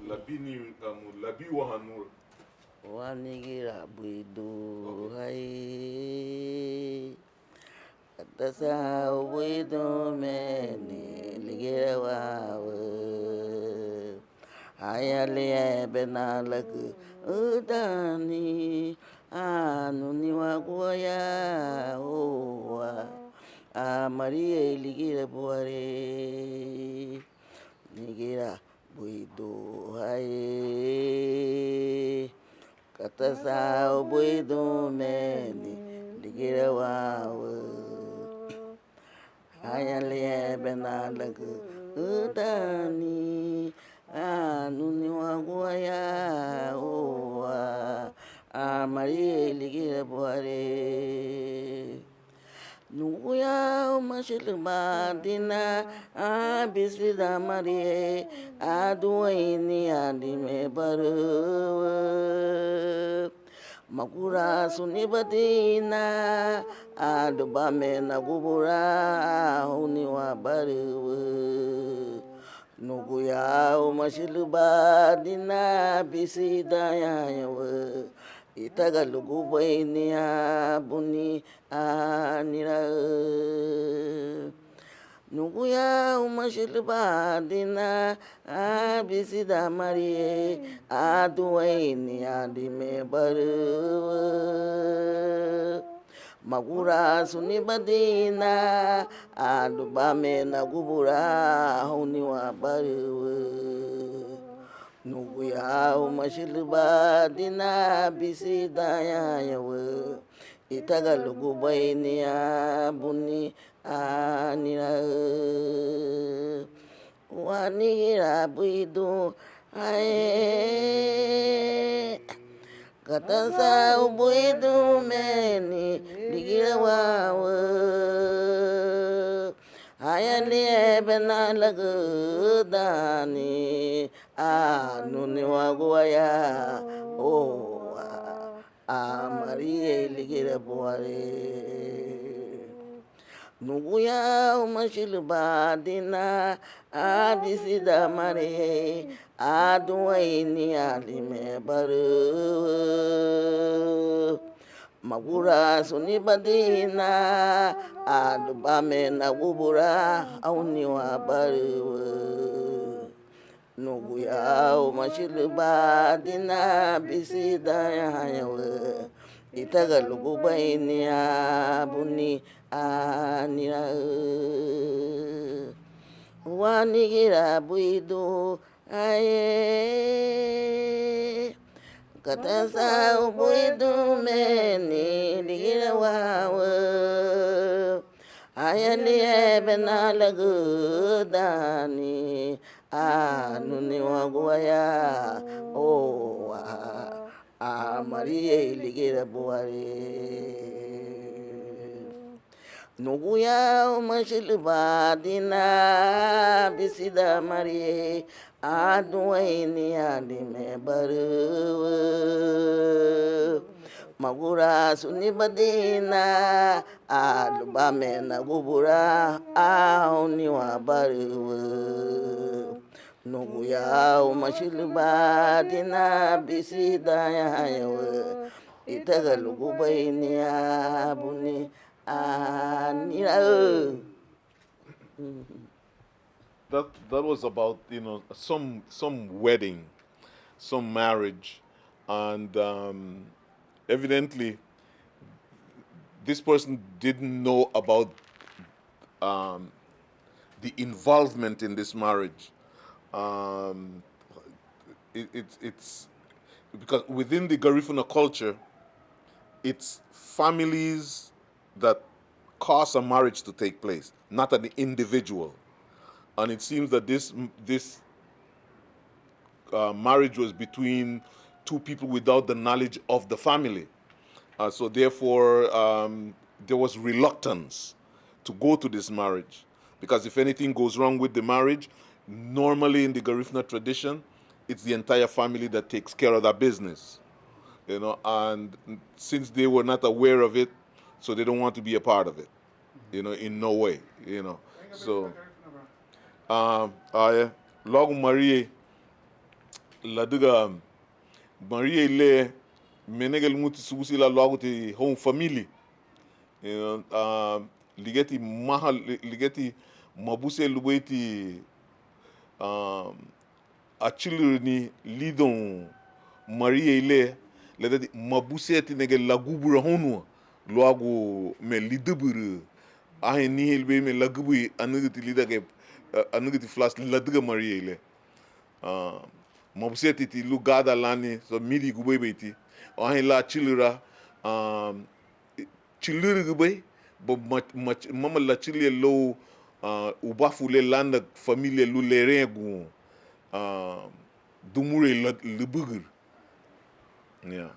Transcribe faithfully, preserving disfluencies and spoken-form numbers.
Labini amu labiwa hanura. Wanigi rabuidu hai. Katasa ubuidumeni ligira wawa. Ayali ebe nalagü udani. Anuni waguaya uwa. Amariei ligira buare. Nigira buidu hai. Katasa ubuidumeni ligira wawa. Ayali ebe nalagü udani. Anuni waguaya uwa. Amariei ligira buare. Nuguya umachülübadina, abisida Mariei, aduheini adime barüwa. Magurasunibadina, adubame nagubura, auniwa barüwa. Nuguya umachülübadina, abisida Yaya wa, itagalugubeini abuni anira. Nuguya umachülübadina, abisida Mariei, aduheini adime barüwa. Magurasunibadina, adubame nagubura, auniwa barüwa. Nuguya umachülübadina, abisida Yaya wa, itagalugubeini abuni anira. Wanigira buidu hai. Katasa ubuidumeni ligira wawa. Ayali ebe nalagü udani. Anuni waguaya uwa. Amariei ligira buare. Nuguya umachülübadina, abisida Mariei, aduheini adime barüwa. Magurasunibadina, adubame nagubura, auniwa barüwa. Nuguya umachülübadina, abisida Yaya wa, itagalugubeini abuni anira. Wanigira buidu hai. Katasa ubuidumeni ligira wawa. Ayali ebe nalagü udani. Anuni waguaya uwa. Amariei ligira buare. Nuguya umachülübadina, abisida Mariei, aduheini adime barüwa. Magurasunibadina, adubame nagubura, auniwa barüwa. Nuguya umachülübadina, abisida Yaya wa, itagalugubeini abuni anira. That, that was about, you know, some, some wedding, some marriage, and, um, evidently, this person didn't know about, um, the involvement in this marriage. Um, it, it, it's because within the Garifuna culture, it's families that cause a marriage to take place, not an individual. And it seems that this, this, uh, marriage was between two people without the knowledge of the family. Uh, so therefore, um, there was reluctance to go to this marriage. Because if anything goes wrong with the marriage, normally in the Garifuna tradition, it's the entire family that takes care of that business. You know, and since they were not aware of it, so they don't want to be a part of it, you know, in no way, you know. So, um, aya, luagu Mariei, ladüga Mariei le menege lumuti subudi lan luaguti houn famili. Eh, ah, ligeti maha, li-, ligeti mabusen lubeiti, ah, achülürüni lidoun Mariei le, ladüga mabusentina giñe lagubura hóuniwa luagu me lidübürü. Anhein anihein lubéi me lagübüri anügüti lídangiñe, eh, anügüti fulasu ladüga Mariei le. Ah, mabusentiti lun gadan lani, so, mídingubei beiti. Anhein lan achülüra, ah, chülürügübei, bo ma-, ma-, mama lachüliña lau, ah, ubafu le lánina familia lun lereñagun, ah, dimurei la-, libügürü. Ya.